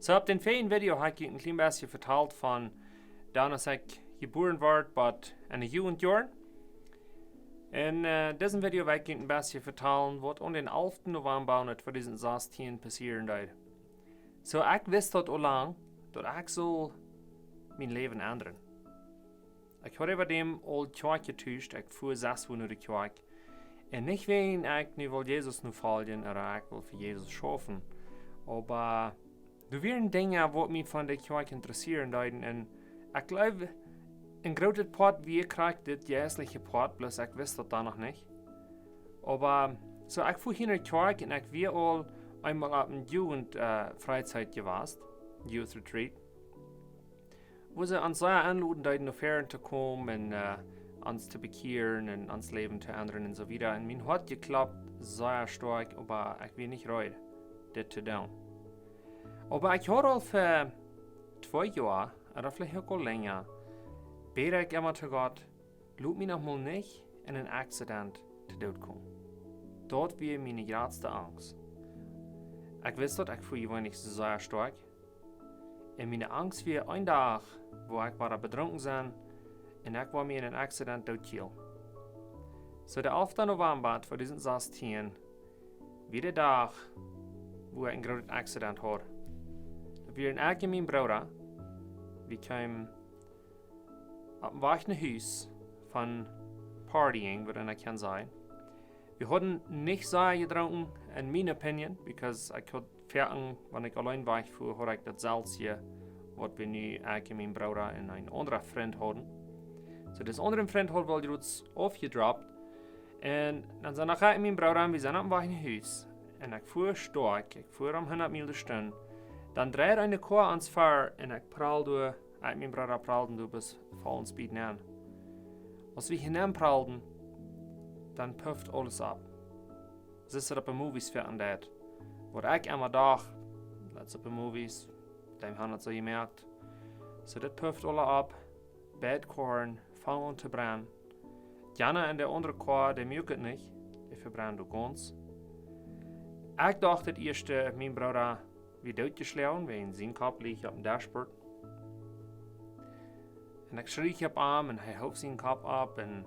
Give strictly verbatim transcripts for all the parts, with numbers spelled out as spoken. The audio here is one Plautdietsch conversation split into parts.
So, opp dän väajen Video hab ekj een kjlien bät vetalt von dan aus ekj jebuaren wort, bat enne Jugendjoaren. Un äh, disen Video well ekj een bät vetalen waut aun dän alften November aun tweedusent sastieen passieren deed. So, ekj wist daut aul lang, daut ekj sull mien Läwen endren. Ekj haud äwa däm aul Kjoakj jetuscht, ekj fua sest Wochen no de Kjoakj. Un nich wäajen ekj nu well Jesus nofoljen ooda ekj well fa Jesus schaufen. Oba doa wieren Dinja waut mie von de Kjoakj interessieren deeden. Un ekj jleew, een grootet Poat wia krakjt dit jeistliche Poat, bloos ekj wist daut dan noch nich. Oba so, ekj fua hia no de Kjoakj un ekj wia aul eemol opp eene Jugend äh, Freizeit jewast, Youth Retreat, wua see ons sea enloden deeden no väaren to komen un äh, ons to bekjieren un ons Läwen to endren un so wieda. Un mien Hoat jeklopt sea stoakj, oba ekj wia nich reed dit to doonen. Oba ekj haud aul fa twee Joa, ooda veleicht uk aul lenja, bäd ekj emma to Gott: Lot mie noch mol nich en een Accident to Doot komen. Daut wia miene jratste Angst. Ekj wist daut, ekj fua jeweenlich sea stoakj. Un miene Angst wia een Dach, wua ekj wada bedrunken sie un ekj wua mie en een Accident doot kjielen. So, de alften November tweedusent sastieen wia de Dach, wua ekj een grootet Accident haud. Daut wia ekj un mien Brooda. Wie kjeemen opp däm Wajch no Hus von partying, waut eena kaun sajen. Wie hauden nich sea jedrunken, en miene opinion, because ekj haud foaken, wan ekj auleen wajch fua, haud ekj daut selwje waut wie nu, ekj un mien Brooda un een aundra Frint hauden. So, dis aundra Frint haud aul jrod aufjedroppt. Un dan sent ekj un mien Brooda, wie sent opp däm Wajch no Hus. Un ekj fua stoakj, ekj fua om hundat Miel de Stund. Dan dreid eene Koa ons ver un ekj prald doa, ekj un mien Brooda pralden doa bloos voll ons bieden aun. Aus wie hia aunpralden, dan pufft aules auf. Soo aus daut opp de Movies foaken deit. Waut ekj emma docht, daut es opp de Movies, dee haben daut soo jemoakt. So, daut pufft aula auf, beid Koaren fangen aun to brennen. Jana en de aundre Koa, dee muak et nich, dee vebrennd uk gaunz. Ekj docht daut ieeschte, mien Brooda wia dootjeschloagen, wiels sien Kopp leet opp däm Dashboard. Un ekj schrieech opp am un hee hoof sienen Kopp opp un,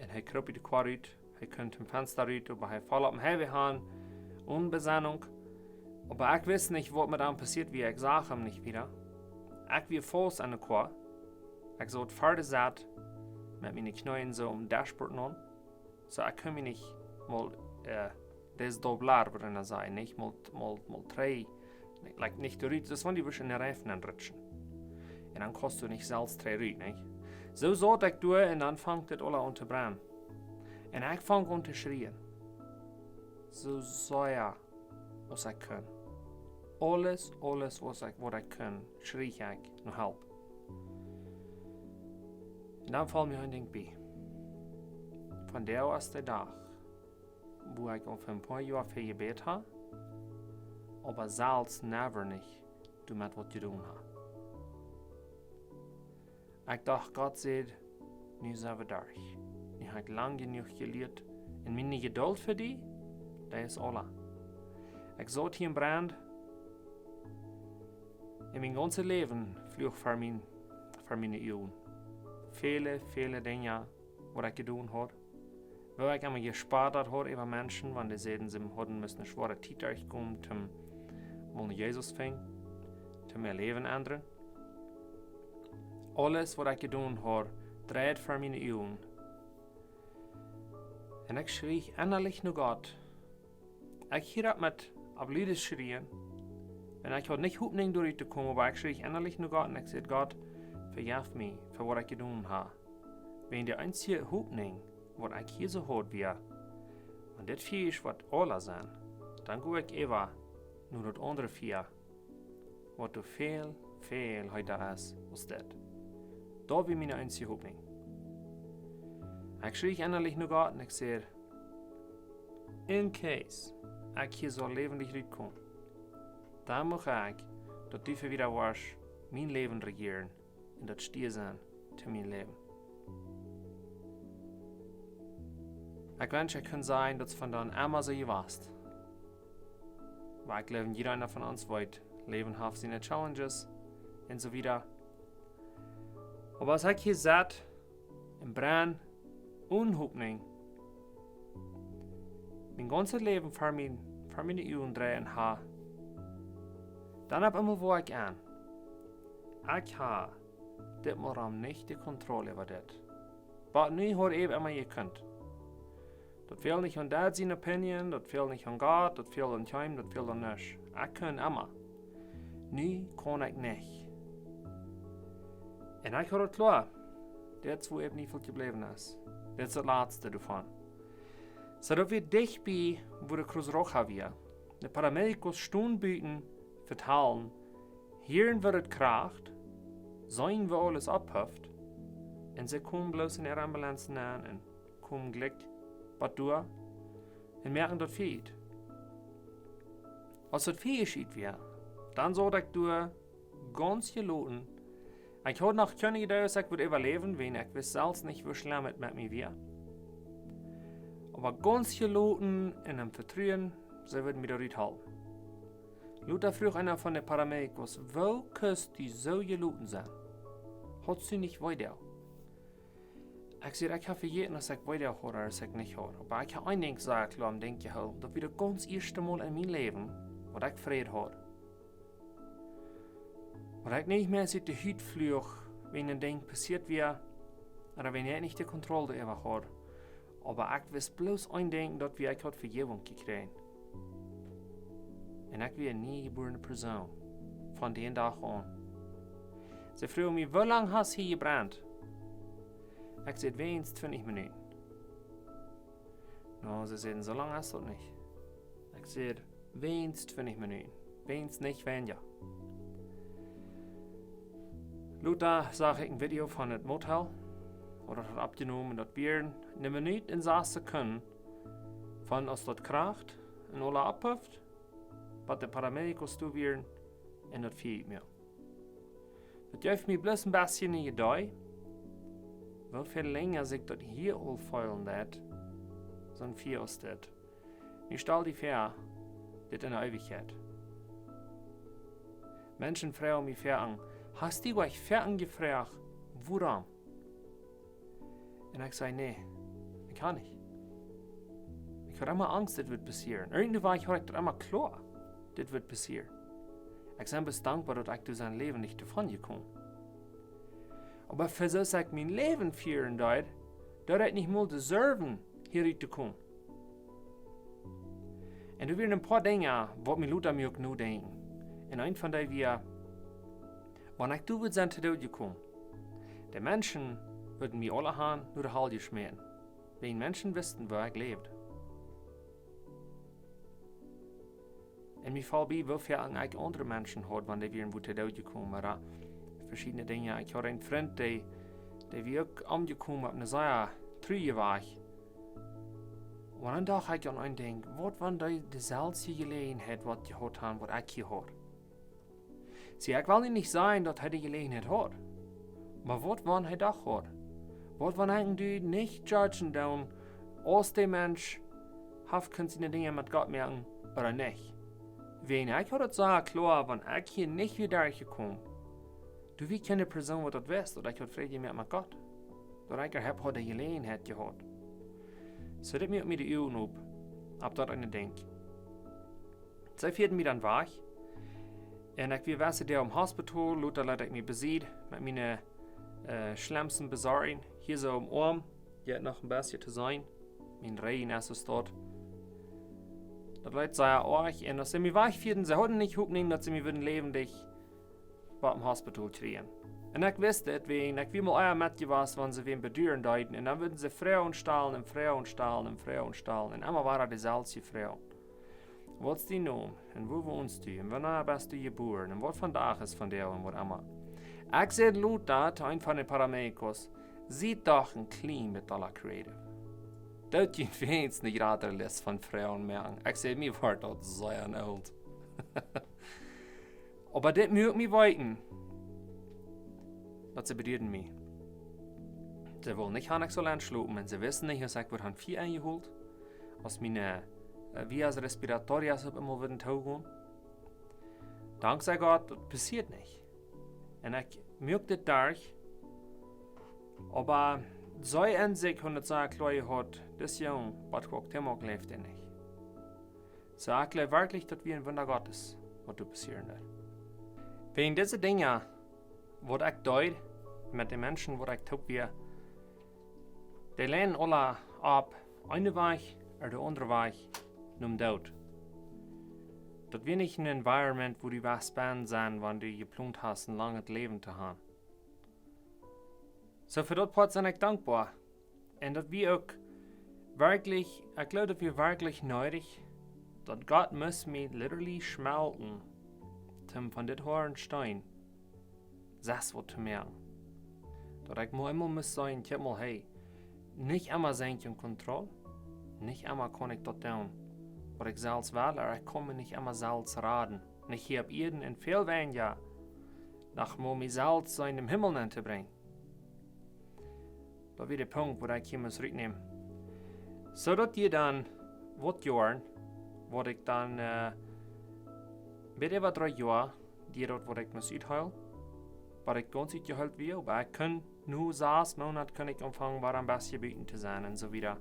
un hee kroop ut de Koa rut. Hee kunn tom Fensta rut, oba hee foll opp dän Highway han, one Besennunk. Oba ekj wist nich, waut met am passieet wia, ekj sach am nich wada. Ekj wia faust aun de Koa. Ekj saut ver de Sett met miene Kjneeen soo oppem Dashboard aun. So, ekj kunn mie nich mol äh, desdoblar, waut eena sajcht, nich mol, mol, mol trigj, like, nich trigj rut, daut es wan du wurscht en de Reifen aunrutschen. Un dan kaust du nich selfst trigj rut, nich? Soo saut ekj doa un dan funk daut aula aun to brennen. Un ekj funk aun to schrieen. Soo sea aus ekj kunn. Aules, aules waut ekj, waut ekj kunn, schrieech ekj no Help. Un dan foll mie een Dinkj bie. Vondoag es de Dach, wua ekj aul fa een poa Joa fa jebät hab, oba selfst never nich doamet waut jedonen hab. Ekj docht, Gott säd: Nu sent wie derch. Nu hab ekj lang jenuach jelieet. Un miene Jedult fa die, dee es aula. Ekj saut hia em Brand. Un mien gaunzet Läwen fluach ver mien, ver miene Uagen. Väle, väle Dinja, waut ekj jedonen haud. Woo ekj emma jespat haud äwa Menschen, wan dee säden, see hauden musst eene schwoare Tiet derchkomen, toom mol no Jesus finjen, toom äa Läwen endren. Aules, waut ekj jedonen haud, dreid ver miene Uagen. Un ekj schrieech ennalich no Gott. Ekj hieed opp met opp lud schrieejen. Un ekj haud nich Hopninj doarut to komen, oba ekj schrieech ennalich no Gott un ekj säd: Gott, vejeff mie fa waut ekj jedonen hab. Wiels de eensje Hopninj, waut ekj hia soo haud, wia, wan dit Fia es waut aula sent, dan go ekj äwa no daut aundre Fia, waut doa väl, väl heeta es aus dit. Daut wia miene eensje Hopninj. Ekj schrieech ennalich no Gott un ekj säd: In case ekj hia saul läwendich rutkomen, dan mucht ekj, daut du fa wada woascht mien Läwen rejieren un daut Stia sennen to mien Läwen. Ekj wensch, ekj kunn sajen, daut es von dan emma soo jewast. Oba ekj jleew, jieda eena von ons weet, Läwen haft siene Challenges un soo wieda. Oba aus ekj hia saut un brenn, un Hopninj, mien gaunzet Läwen ver mien, ver miene Uagen dreien ha, dan opp eemol wia ekj aun: Ekj ha dit mol rom nich de Kontroll äwa dit. Oba nu haud ekj emma jekunt. Daut fäld nich aun daut siene opinion, daut fäld nich aun Gott, daut fäld aun kjeenem, daut fäld aun nuscht. Ekj kunn emma. Nu kaun ekj nich. Un ekj haud daut kloa. Dit es wua ekj nie väl jebläwen es. Dit es daut latste doavon. Soo daut wia dicht bie wua de Cruz Roja wia. De paramédicos stunden buten, vetalen, hieren woo daut kracht, seenen woo aules opphuft, un see komen bloos en äare Ambulance nenn un komen jlikj bat doa un moaken daut Fia ut. Aus daut Fia ut wia, dan saut ekj doa gaunz jeloten. Ekj haud noch kjeene Iedee aus ekj wudd äwaläwen, wiels ekj wist selfst nich woo schlemm et met mie wia. Oba gaunz jeloten un em Vetruen, see wudden mie doa rut hoolen. Lota fruach eena von de paramédicos: Woo kaust du soo jeloten sennen? Haudst du nich Weedoag? Ekj säd: Ekj ha vejäten aus ekj Weedoag haud ooda aus ekj nich haud. Oba ekj ha een Dinkj sea kloa em Denkj jehoolen, daut wia daut gaunz ieeschte Mol en mien Läwen waut ekj Fräd haud. Waut ekj nich mea ut de Hut fluach, wan een Dinkj passieet wia, ooda wan ekj nich de Kontroll doaräwa haud. Oba ekj wist bloos een Dinkj, daut wia, ekj haud Vejäwunk jekjräajen. Un ekj wia eene niejebuarne Persoon von dän Dach aun. See fruach mie: Woo lang hast du hia jebrent? Ekj säd: Weens twintich Minuten. No, see säden: Soo lang es daut nich. Ekj säd: Weens twintich Minuten. Weens nich weinja. Lota sach ekj een Video von daut Motel, wua daut haud oppjenomen, daut wia eene Minut un sas Sekunden von aus daut kracht un aula opphuft, bat de paramédicos doa wieren un daut Fia utmoaken. Daut jeef mie bloos een bät eene Iedee, woo väl lenja sikj daut hia aul feelen deed, soon Fia aus dit. Nu stal die väa, dit en de Eewichkjeit. Menschen fruagen mie väa aun: Hast du die väa aun jefroacht, wuarom? Un ekj säd: Nä, ekj ha nich. Ekj haud emma Angst, dit wudd passieren. Irjentwoo haud ekj daut emma kloa, dit wudd passieren. Ekj sie bloos dankboa, daut ekj derch mien Läwen nich doavon jekomen. Oba fa soo aus ekj mien Läwen fieren deed, deed ekj nich mol deserven, hia rut to komen. Un doa wieren een poa Dinja, waut mie lota muak nodenkjen. Un eent von dee wia, wan ekj doa wudd sennen to Doot jekomen, de Menschen wudden mie aula han no de Hal jeschmäten. Wiels Menschen wisten, woo ekj läwd. Un mie foll bie, woo väl ekj aundre Menschen haud, wan dee wieren wua to Doot jekomen, ooda veschiedne Dinja. Ekj haud een Frint, dee, dee wia uk omjekomen opp een sea truajen Wajch. Un dan docht ekj aun een Dinkj: Waut wan dee deselwje Jeläajenheit waut jehaut haud, waut ekj jehaut? See, ekj well nu nich sajen, daut hee de Jeläajenheit haud. Oba waut wan hee doch haud? Waut wan ekj nu nich judgen doo, aus de Mensch haft kunt siene Dinja met Gott moaken, ooda nich? Wiels ekj haud daut sea kloa, wan ekj hia nich wia derchjekomen, doa wia kjeene Persoon, waut daut wist, daut ekj haud Fräd jemoakt met Gott. Daut ekj haud de Jeläajenheit jehaut. Soo dit muak mie de Uagen op, opp daut eene Dinkj. See fieeden mie dan wajch. Un ekj wia wese Doag em Hospital, lota leet ekj mie besied met miene, äh, schlemsten Besorjen. Hia soo em Oarm, jeit noch een bät to seenen. Mien Rigjen es soo stoat. Daut leet sea oajch. Un aus see mie wajchfieeden, see hauden nich Hopninj, daut see mie wudden läwendich bat em Hospital kjrieen. Un ekj wist et, wiels ekj wia mol ea met jewast, wan see wäm beduaren deeden. Un dan wudden see Froagen stalen un Froagen stalen un Froagen stalen. Un emma wia daut deselwje Froag. Waut es dien Nomen? Un wua wonst du? Un wanea best du jebuaren? Un waut vondoag es vondoag un waut emma. Ekj säd lota to eenen von de Paramédicos: Siet doch een kjlien bät dolla creative. Doot junt weens eene jratre List von Froagen moaken. Ekj säd, mie woat daut sea oolt. Oba dit muak mie weeten, daut see beduaden mie. See wullen nich han ekj sull enschlopen, un see wisten nich, aus ekj wudd han Fia enjeholt, aus miene, äh, äh, vías respiratorias opp eemol wudden toogonen. Dank sie Gott, daut passieet nich. Un ekj muak dit derch, oba soo en sikj haud et sea kloa jehaut, dis Jung, waut ekj uk Tim uk leeft, dän nich. Soo ekj jleew werkjlich, daut wia een Wunda Gottes, waut doa passieren deed. Wäajen dise Dinja, waut ekj deed, met de Menschen, waut ekj toop wia, dee leiden aula opp, eene Wajch ooda de aundre Wajch, nom Doot. Daut wia nich een environment, wua du west bennen sennen, wan du jeplont hast, een langet Läwen to haben. Soo fa daut Poat sie ekj dankboa. Un daut wia uk werkjlich, ekj jleew, daut wia werkjlich needich, daut Gott must mie literally schmelten, om von dit hoaren Steen sest waut to moaken. Daut ekj mie eemol must sajen, kjikj mol, hey, nich emma sie ekj en Kontroll, nich emma kaun ekj daut doonen, waut ekj selfst well, ooda ekj kaun mie nich emma selfst raden. Nich hia opp Ieed un väl weinja, noch mol mie selfst sennen em Himmel nenn to brinjen. Daut wia de Punkt, wua ekj hia must rutnämen. Soo daut dee dan waut Joaren, waut ekj dan, äh, bitte waut dree Joa, dee daut waut ekj must uthoolen, waut ekj gaunz utjeheelt wia, oba ekj kunn nu sas Moonat kunn ekj aunfangen, wada een bät buten to sennen un soo wieda.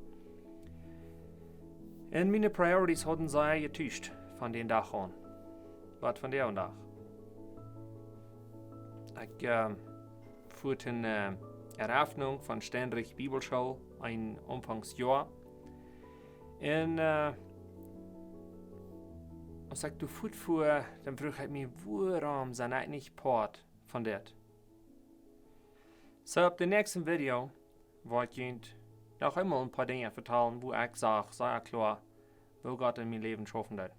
Un miene priorities hauden sea jetuscht von dän Dach aun. Waut von dän Dach. Ekj, ähm, fua to, äh, Eröffnung von Steinrich Bibelschool een Aunfangs Joa. Un, äh, aus ekj doa fuat fua, dan fruach ekj mie, wuarom sie ekj nich Poat von dit? Soo, opp dän näakjsten Video woa ekj junt noch eemol een poa Dinja vetalen, wua ekj sach, sea kloa, woo Gott en mien Läwen schaufen deed.